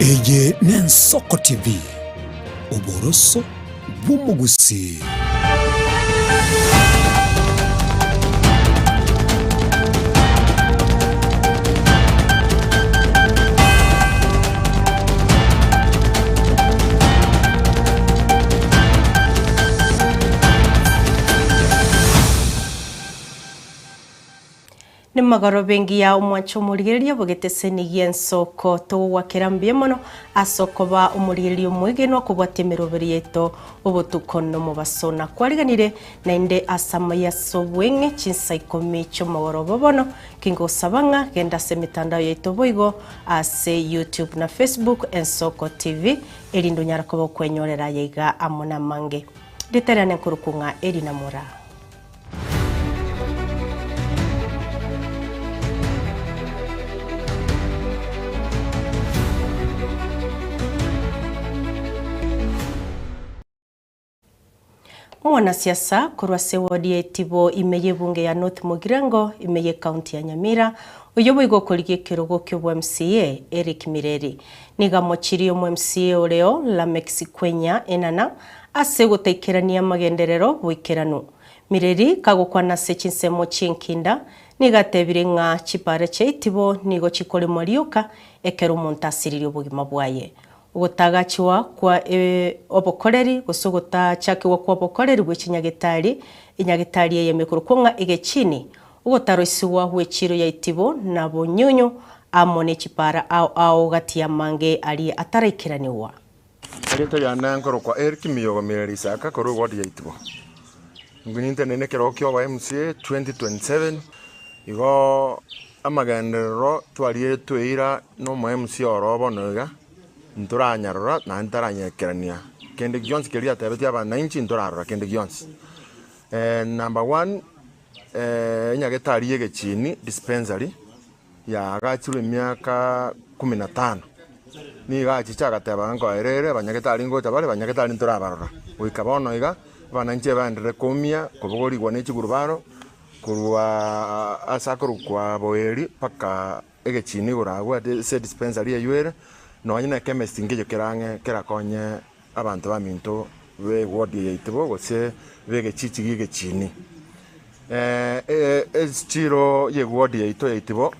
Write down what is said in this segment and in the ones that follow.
Eye n'Ensoko TV, oboroso bw'omogusii. Nemagoroba engiya omwanche omorigereria bw'egeteseni gi'ensoko togogwakera mbuya mono ase okoba omorigereria omwegenwa kobwatia emeroberi yaito obotuko nomobaso. Nakwariganire naende ase amaya ase obweng'e chinsa ikomi chi'omogoroba bono kingosaba ng'a genda ase emetandao yaito boigo ase YouTube na Facebook Ensoko TV erinde onyare koba okwenyorera ayaiga amo namange. Rieta riane nkorokwo ng'a Elina Moraa. Omwanasiasa korwa ase ewodi ya Itibo ime y'ebunge ya North Mugirango ime y'ecounty ya Nyamira, oyio boigo okorigia ekerogo ki'obo MCA Eric Mireri, nigo amochirie omo MCA oreo Lameck Sikwenya Enana ase gotaikerania amagenderero boikeranu. Mireri kagokwana ase chinsemo chi'enkinda, nigo atebire ng'a chipara chia Itibo nigo chikoremwa rioka ekero omonto asiririe obogima bwaye. Ogotagachwa kwa obokoreri gose ogotachakigwa kw'obokoreri bwe chinyagetari, enyagetari eye emekorokwo ng'a egechini, ogotaroisigwa gw'echiiro ya Itibo na Bonyunyu amo ne chipara ao ao gati y'amange aria ataraikeranigwa. Erieta riane nkorokwa Eric Miyogo Mireri Isaka korwa eward ya Itibo. Inwe nintenene ekerogo kia obo MCA 2027, igo amagenderero twarietwe eira na omo MCA oro bono iga, ntoranyarora naende ntaranyekerania kende gionsi keria atebetie abananchi ntorarora kende gionsi. Number one, enyagetari ya egechini dispensary, yaagachirwe emiaka kumi na tano, nigo achiche agateba ng'a nkoerere abanyagetari ngocha bare, abanyagetari ntorabarora. Goika bono iga, abananchi ebaenderere koumia, kobogorigwa ne chigurubaro, korwa ase akorokwa boeri mpaka egechini igoro agwo ase edispensary eywo ere, nonye na echemist nkeiyo kere ang'e kerakonye abanto baminto b'eward eye yaito gose b'egechichi gi'egechini. Echiro y'eward yaito ya Itibo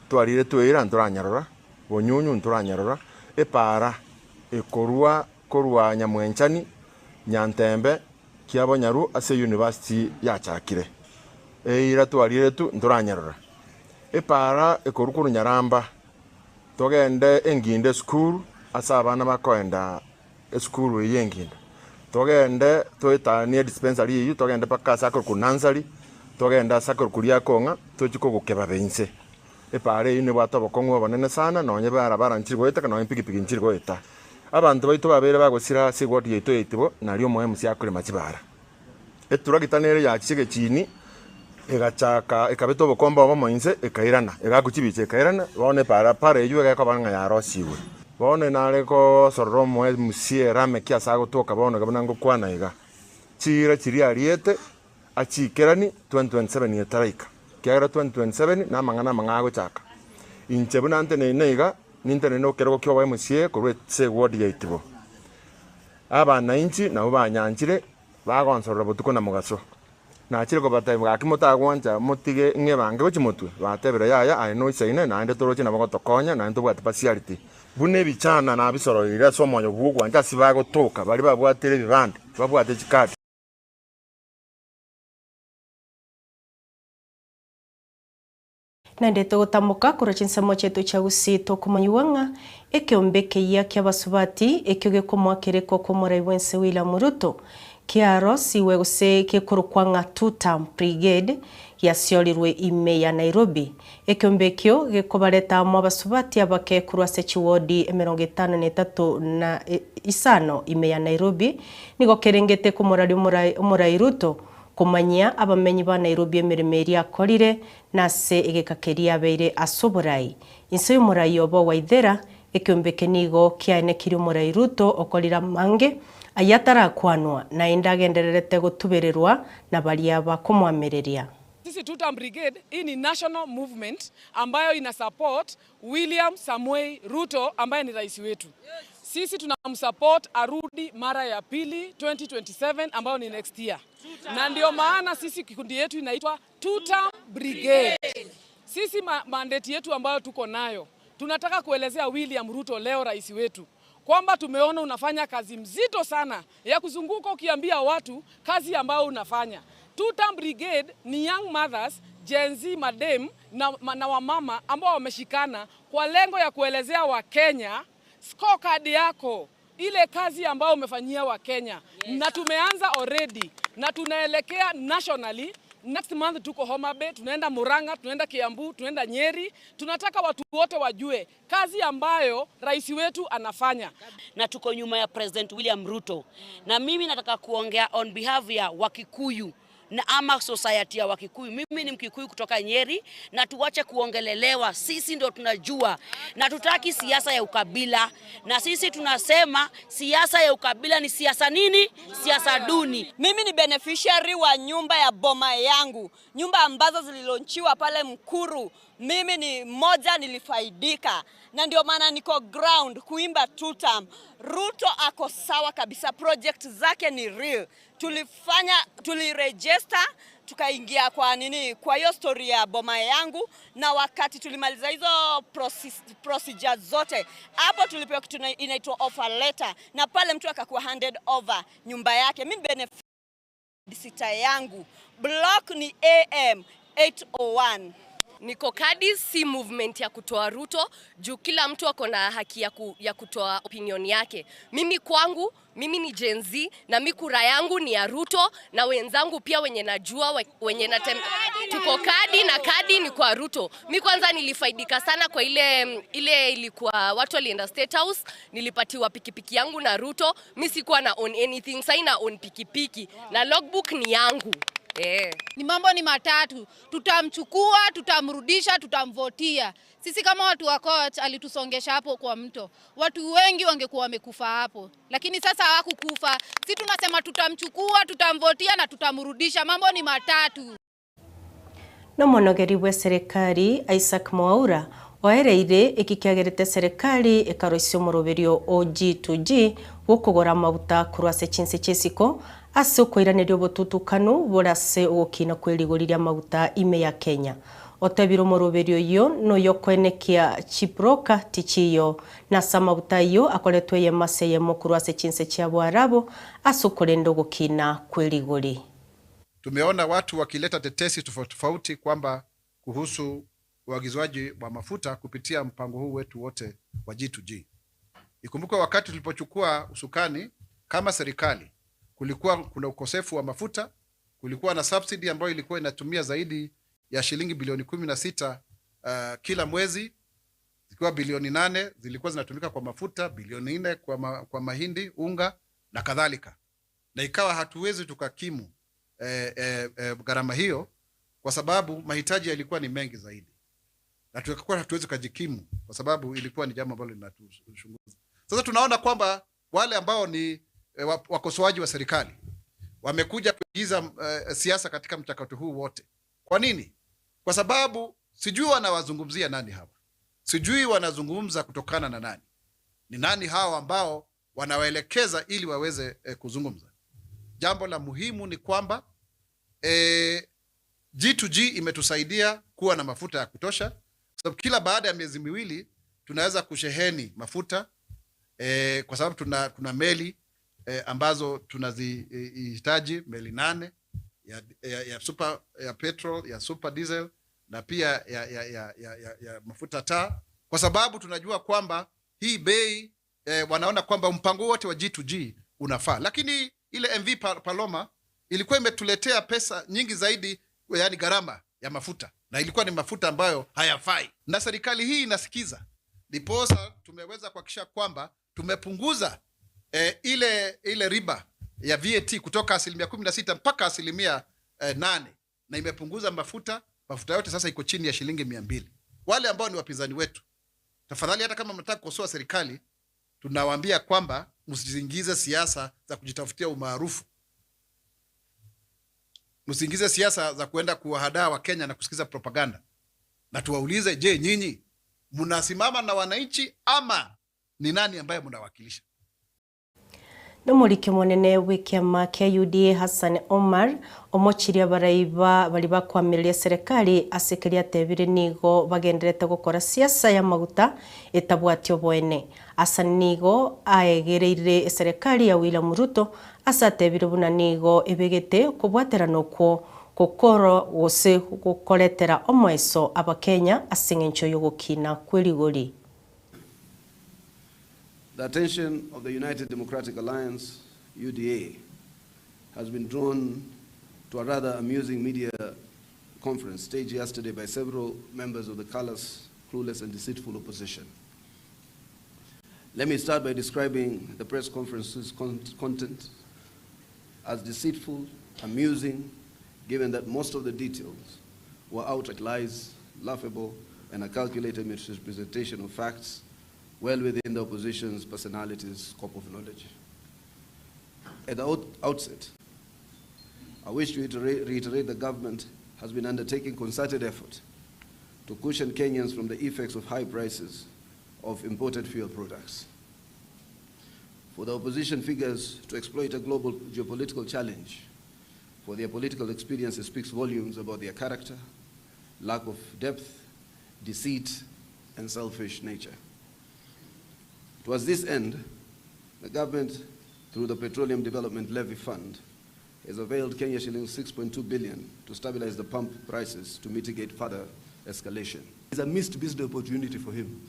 twariretwe eira ntoranyarora, bonyunyu ntoranyarora, epaara ekorwa korwa Nyamwenchani, Nyantembe, Kiabonyaru ase university yachakire. Eira twariretwe ntoranyarora. Epaara ekorwa korwa Nyaramba Togende engindo esukuru ase abana bakoenda esukuru eyio engindo. Togende toetanie edispensary eyio togende mpaka ase akorokwa nursery, togende ase akorokwa riakong'a tochie kogokeba inse. Epaara eyio nebwate obokong'u obonene sana nonye barabara nchiri goeteka nonye pikipiki nchiri goeta. Abanto baito babeire bagosira ase eward yaito ya Itibo nario omo-MC akorema chibara. Eturagita nere yachiche egechini, egachaka ekabeta obokombe obomo inse, ekairana, egaakwa chibicha ekairana, bono epara para eywo egekoba ng'a yarosigwe. Bono nare gosorora omoemusie Lameki ase agotoka bono iga buna ngokwana iga, chiira chiria ariete achiikeranie 2027 etaraika, ekiagera 2027 namang'ana amang'ao agochaka. Inche buna nteneine iga, ninteneine ekerogo kia oboemusie korwa ase eward ya Itibo. Abanainchi nabwo banyanchire, bagonsorora botuko na mogaso. Nachire kobatebia, Gaki motagwancha, motige ng'ebange gochia motwe. Batebire, Yaya, aye noisaine, naende toroche nabo gotokonya, naende tobwate partiality. Buna ebichana nabisoroire ase omoyo bw'ogwancha ase bagotoka, baria babwatire ebibande, babwate chikadi. Naende togotamboka korwa chinsemo chiaito chia Gusii tokomanyigwa ng'a ekeombe ekeyia ki'abasubati ekio gekomoa kereko kw'omorai bw'ense William Ruto kiarosiwe gose gekorokwa ng'a Two Term Brigade giasiorirwe ime ya Nairobi. Ekeombe ekio gekobareta amo abasubati abake korwa ase chiwodi 53 na isano ime ya Nairobi nigo kerengete komoraria omorai Ruto komanyia abamenyi ba Nairobi emeremo eria akorire Nase egeka keria abeire ase oborai. Inse y'omorai obo Waithera, ekeombe eke nigo kiaenekirie omorai Ruto okorire amange ayio atarakwanwa, naende agendererete gotubererwa na baria bakomoamereria. Sisi Tutam Brigade, hii ni national movement ambayo ina support William Samoei Ruto ambaye ni rais wetu. Sisi tunamsupport arudi mara ya pili 2027 ambayo ni next year. Na ndio maana sisi kikundi yetu inaitwa Tutam Brigade. Sisi mandate yetu ambayo tuko nayo, tunataka kuelezea William Ruto leo rais wetu kwamba tumeona unafanya kazi mzito sana ya kuzunguka ukiambia watu kazi ambayo unafanya. Tutam Brigade ni young mothers, Gen Z, madem na wamama ambao wameshikana kwa lengo ya kuelezea Wakenya scorecard yako, ile kazi ambayo umefanyia Wakenya. Na tumeanza already na tunaelekea nationally. Next month tuko Homa Bay, tunaenda Murang'a, tunaenda Kiambu, tunaenda Nyeri. Tunataka watu wote wajue kazi ambayo rais wetu anafanya. Na tuko nyuma ya President William Ruto. Na mimi nataka kuongea on behalf ya Wakikuyu na ama society ya Wakikuyu. Mimi ni Mkikuyu kutoka Nyeri, na tuache kuongelelewa. Sisi ndio tunajua, na tutaki siasa ya ukabila. Na sisi tunasema siasa ya ukabila ni siasa nini? Siasa duni. Mimi ni beneficiary wa nyumba ya boma yangu, nyumba ambazo zililonchiwa pale Mkuru. Mimi ni mmoja nilifaidika, na ndio maana niko ground kuimba Tutam. Ruto ako sawa kabisa, project zake ni real. Tulifanya, tuliregister, tukaingia kwa nini, kwa hiyo story ya boma yangu, na wakati tulimaliza hizo procedure zote, hapo tulipewa kitu inaitwa offer letter, na pale mtu akakuwa handed over nyumba yake. Mimi benefit yangu block ni AM 801. Niko kadi, si movement ya kutoa Ruto juu kila mtu ako na haki ya kutoa opinion yake. Mimi kwangu, mimi ni Gen Z na mi kura yangu ni ya Ruto, na wenzangu pia wenye najua wenye tuko kadi na kadi ni kwa Ruto. Mi kwanza nilifaidika sana kwa ile ilikuwa watu walienda State House, nilipatiwa pikipiki yangu na Ruto. Mi sikuwa na own anything, sasa na own pikipiki na logbook ni yangu. Ni mambo ni matatu, tutamchukua, tutamrudisha, tutamvotia. Sisi kama watu wa Koch alitusongesha hapo kwa mto. Watu wengi wangekuwa wamekufa hapo, lakini sasa hawakukufa. Sisi tunasema tutamchukua, tutamvotia na tutamrudisha. Mambo ni matatu. No monogeri bwa serikali Isaac Mwaura oereire iki kiagerete serikali ekaroisia omoroberio o G2G gokogora maguta korwa ase chinse chia isiko ase okoiraneria obotutukanu bore ase ogokina kwa erigori ria maguta ime ya Kenya. Otebire omoroberio oyo noyo okoenekia chibroka tichiyo na ase amaguta aywo akoretwe eyemo ase eyemo korwa ase chinse chia Boarabu ase okorenda ogokina kwa erigori. Tumeona watu wakileta tetesi tofauti tofauti kwamba kuhusu uagizwaji wa mafuta kupitia mpango huu wetu wote wa G2G. Ikumbuke wakati tulipochukua usukani kama serikali, kulikuwa kuna ukosefu wa mafuta, kulikuwa na subsidy ambayo ilikuwa inatumia zaidi ya shilingi bilioni 16 kila mwezi, zikiwa bilioni 8 zilikuwa zinatumika kwa mafuta, bilioni 4 kwa mahindi, unga na kadhalika. Na ikawa hatuwezi tukakimu gharama hiyo kwa sababu mahitaji yalikuwa ni mengi zaidi. Na tukakuwa hatuwezi kujikimu kwa sababu ilikuwa ni jambo ambalo linatushunguza. Sasa tunaona kwamba wale ambao ni wakosoaji wa serikali wamekuja kuingiza siasa katika mchakato huu wote. Kwa nini? Kwa sababu sijui wanawazungumzia nani hawa. Sijui wanazungumza kutokana na nani. Ni nani hawa ambao wanawaelekeza ili waweze kuzungumza. Jambo la muhimu ni kwamba G2G imetusaidia kuwa na mafuta ya kutosha, kwa sababu kila baada ya miezi miwili tunaweza kusheheni mafuta kwa sababu tuna meli ambazo tunazihitaji, meli 8 ya petrol, ya super diesel na pia ya mafuta taa, kwa sababu tunajua kwamba hii bei wanaona kwamba mpango wote wa G2G unafaa. Lakini ile MV Paloma ilikuwa imetuletea pesa nyingi zaidi, yani gharama ya mafuta, na ilikuwa ni mafuta ambayo hayafai. Na serikali hii inasikiza, ndiposa tumeweza kuhakikisha kwamba tumepunguza ile riba ya VAT kutoka asilimia 16 mpaka asilimia 8, na imepunguza mafuta. Mafuta yote sasa iko chini ya shilingi 200. Wale ambao ni wapinzani wetu, tafadhali, hata kama mnataka kukosoa serikali, tunawaambia kwamba msizingize siasa za kujitafutia umaarufu. Msiingize siasa za kuenda kuwahadaa Wakenya na kusikiza propaganda, na tuwaulize, je, nyinyi mnasimama na wananchi ama ni nani ambaye mnawakilisha? Nomoriki omonene bw'ekiama kia UDA Hassan Omar omochirie abarai ba baria bakoamereria eserekari ase keria atebire nigo bagendererete gokora siasa y'amaguta etabwati oboene. Hassan nigo aegereire eserekari ya William Ruto ase atebire buna nigo ebegete okobwaterana okwo gokoro gose gokoretera omoeso abakenya ase eng'encho y'ogokina kw'erigori. The attention of the United Democratic Alliance, UDA, has been drawn to a rather amusing media conference staged yesterday by several members of the callous, clueless, and deceitful opposition. Let me start by describing the press conference's content as deceitful, amusing, given that most of the details were outright lies, laughable, and a calculated misrepresentation of facts well within the opposition's personality's scope of knowledge. At the outset, I wish to reiterate the government has been undertaking concerted effort to cushion Kenyans from the effects of high prices of imported fuel products. For the opposition figures to exploit a global geopolitical challenge for their political experience speaks volumes about their character, lack of depth, deceit, and selfish nature. Towards this end, the government, through the Petroleum Development Levy Fund, has availed Kenya shillings 6.2 billion to stabilize the pump prices to mitigate further escalation. It's a missed business opportunity for him.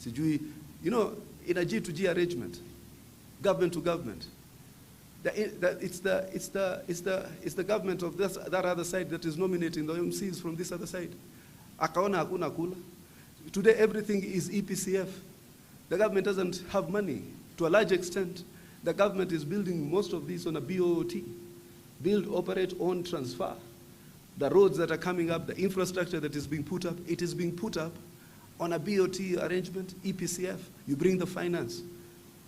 Sijui, you know, in a G2G arrangement, government to government, it's the government of this, that other side that is nominating the MCs from this other side. Akaona hakuna kula. Today everything is EPCF. The government doesn't have money. To a large extent, the government is building most of these on a BOOT, build, operate, own, transfer. The roads that are coming up, the infrastructure that is being put up, it is being put up on a BOT arrangement, EPCF. You bring the finance.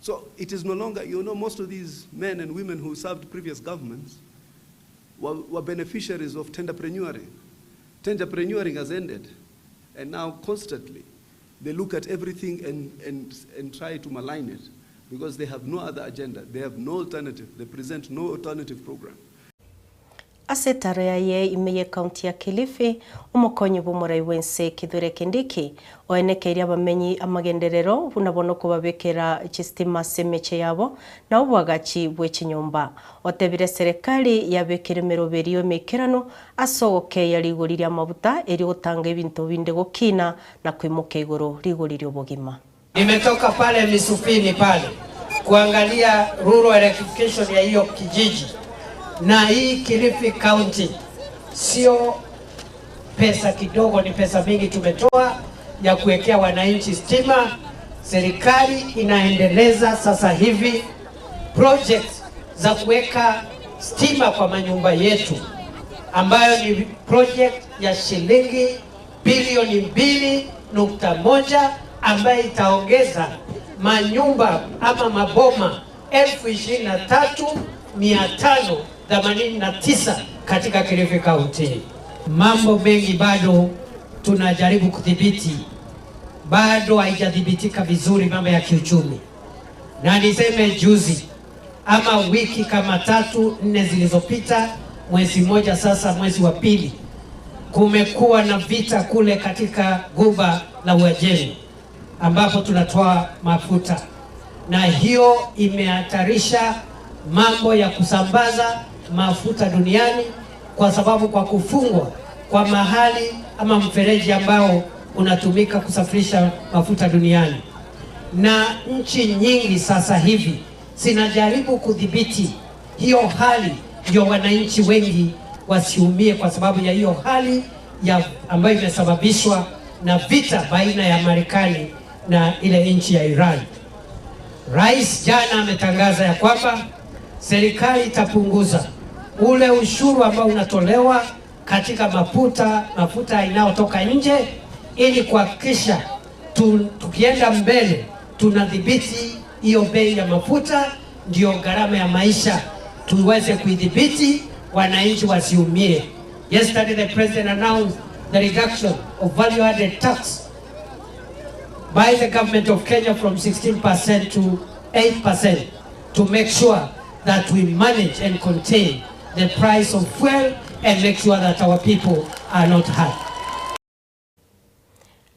So it is no longer, you know, most of these men and women who served previous governments were beneficiaries of tenderpreneuring. Tenderpreneuring has ended, and now constantly they look at everything and try to malign it because they have no other agenda, they have no alternative, they present no alternative program. Ase etaro yaye ime y'Ekaunti ya Kilifi, omokonyi bw'omorai bw'ense Kithure Kindiki oenekeirie abamenyi amagenderero buna bono kobabekera chistima ase emeche yabo na oboagachi bwe chinyomba. Otebire serikali yabekire emeroberio emeikeranu ase ogokeia rigori ri'amabuta erio gotanga ebinto binde gokina na koimoka igoro rigori ri'obogima. Nimetoka pale Misufini pale kuangalia rural electrification ya hiyo kijiji, na hii Kilifi County sio pesa kidogo, ni pesa mingi tumetoa ya kuwekea wananchi stima. Serikali inaendeleza sasa hivi project za kuweka stima kwa manyumba yetu, ambayo ni project ya shilingi bilioni 2.1 ambayo itaongeza manyumba ama maboma elfu ishirini na tatu mia tano themanini na tisa katika Kilifi County. Mambo mengi bado tunajaribu kudhibiti, bado haijadhibitika vizuri mambo ya kiuchumi. Na niseme juzi ama wiki kama 3-4 zilizopita, mwezi mmoja sasa, mwezi wa pili, kumekuwa na vita kule katika Ghuba la Uajemi ambapo tunatoa mafuta, na hiyo imehatarisha mambo ya kusambaza mafuta duniani, kwa sababu kwa kufungwa kwa mahali ama mfereji ambao unatumika kusafirisha mafuta duniani. Na nchi nyingi sasa hivi zinajaribu kudhibiti hiyo hali, ndio wananchi wengi wasiumie kwa sababu ya hiyo hali ya ambayo imesababishwa na vita baina ya Marekani na ile nchi ya Iran. Rais jana ametangaza ya kwamba serikali itapunguza ule ushuru ambao unatolewa katika mafuta inayotoka nje, ili kuhakikisha tukienda mbele tunadhibiti hiyo bei ya mafuta, ndio gharama ya maisha tuweze kuidhibiti. wananchi wasiumie. Yesterday the president announced the reduction of value added tax by the government of Kenya from 16% to 8% to make sure that we manage and contain the price of fuel and make sure that our people are not hurt.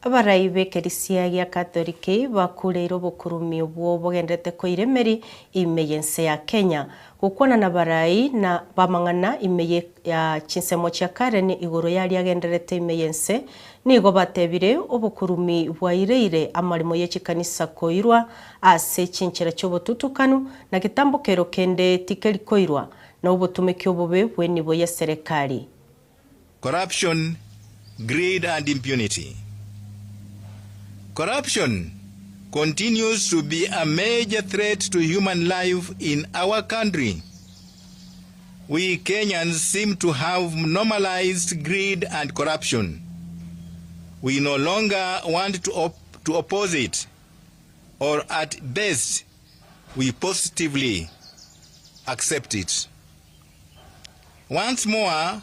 Abarai b'ekerisia gia Katoliki bakureire obokurumi obwo bogenderete koira emeri ime y'ense ya Kenya. Gokwana nabarai na b'amang'ana ime ye ya chinsemo chia Karen igoro y'aria agendererete ime y'ense, nigo batebire obokurumi bwaireire amaremo ye chikanisa koirwa ase chinchera chi'obotutukanu, na getambokero kende tikeri koirwa na obotumeki obobe bw'enibo y'eserekari. Corruption, greed and impunity. Corruption continues to be a major threat to human life in our country. We Kenyans seem to have normalized greed and corruption. We no longer want to, op to oppose it, or at best, we positively accept it. Once more,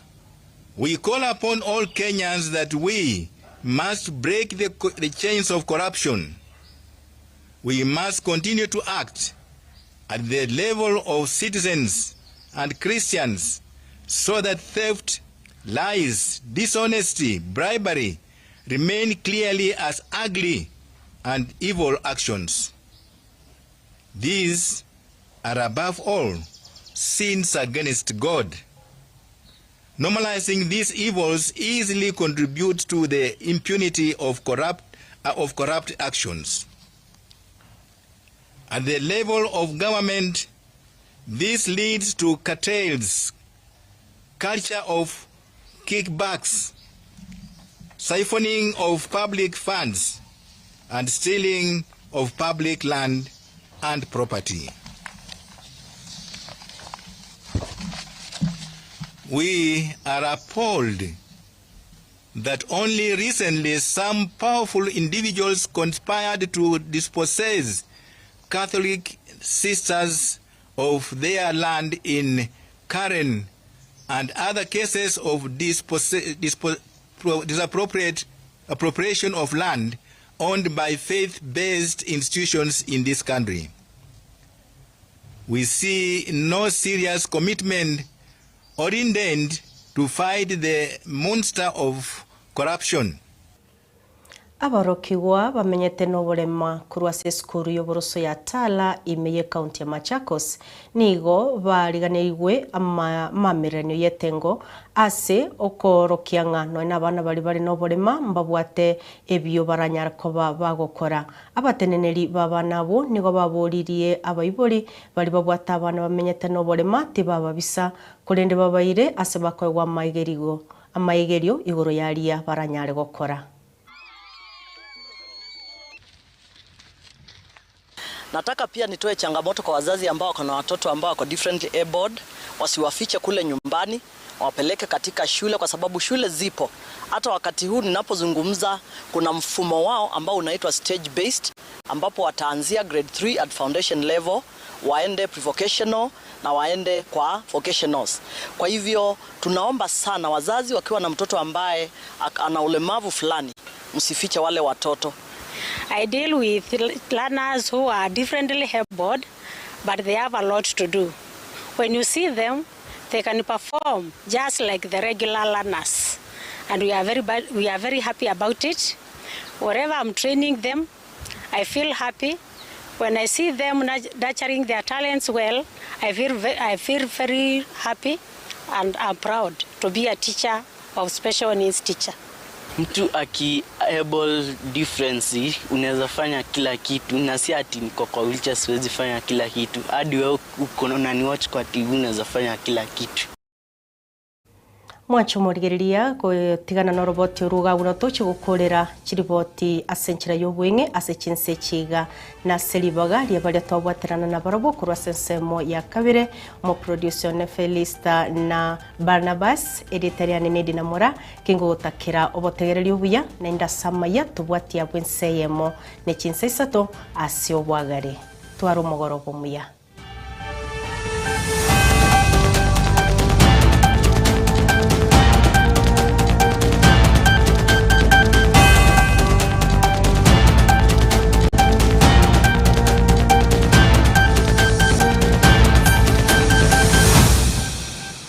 we call upon all Kenyans that we must break the, the chains of corruption. We must continue to act at the level of citizens and Christians so that theft, lies, dishonesty, bribery remain clearly as ugly and evil actions. These are above all sins against God. Normalizing these evils easily contribute to the impunity of corrupt, uh, of corrupt actions. At the level of government, this leads to cartels, culture of kickbacks, siphoning of public funds, and stealing of public land and property. We are appalled that only recently some powerful individuals conspired to dispossess Catholic sisters of their land in Karen and other cases of disappropriate appropriation of land owned by faith-based institutions in this country. We see no serious commitment or intent to fight the monster of corruption. Aborokigwa bamenyete noborema korwa ase esukuru y'oboroso ya Tala ime y'ecounty ya Machakos nigo bariganeirwe amamereranio y'etengo ase okoorokia ng'a nonya nabana baria bare noborema mbabwate ebio baranyare koba bagokora. Abateneneri b'abana abwo nigo baboririe abaibori baria babwate abana bamenyete noborema tibababisa, korende babaire ase bakoegwa amaigerio amaigerio igoro y'aria baranyare gokora. Nataka pia nitoe changamoto kwa wazazi ambao wako na watoto ambao wako differently abled, wasiwafiche kule nyumbani, wapeleke katika shule kwa sababu shule zipo. Hata wakati huu ninapozungumza, kuna mfumo wao ambao unaitwa stage based, ambapo wataanzia grade 3 at foundation level, waende prevocational na waende kwa vocationals. Kwa hivyo tunaomba sana wazazi wakiwa na mtoto ambaye ana ulemavu fulani, msifiche wale watoto. I deal with learners who are differently abled, but they have a lot to do. When you see them, they can perform just like the regular learners. And we are very, we are very happy about it. Wherever I'm training them, I feel happy. When I see them nurturing their talents well, I feel, I feel very happy and I'm proud to be a teacher of special needs teacher. Mtu aki able difference unaweza fanya kila kitu, na si ati niko kwa wheelchair siwezi fanya kila kitu. Hadi wewe uko unaniwatch kwa TV unaweza fanya kila kitu. Mwanche omorigereria gotigana noroboti orwo iga buna toche gokorera chiriboti ase enchera y'obweng'e ase chinse echi iga. Na ase ribaga ria baria twabwaterana nabarabwo korwa ase ensemo ya kabere, omoproducer one Felista na Barnabas, erieta riane nedina Mora, kingogotakera obotegereri obuya, naende ase amaya tobwatie abwo ense eyemo ne chinsa isato ase obwagare. Twara omogoroba omuya.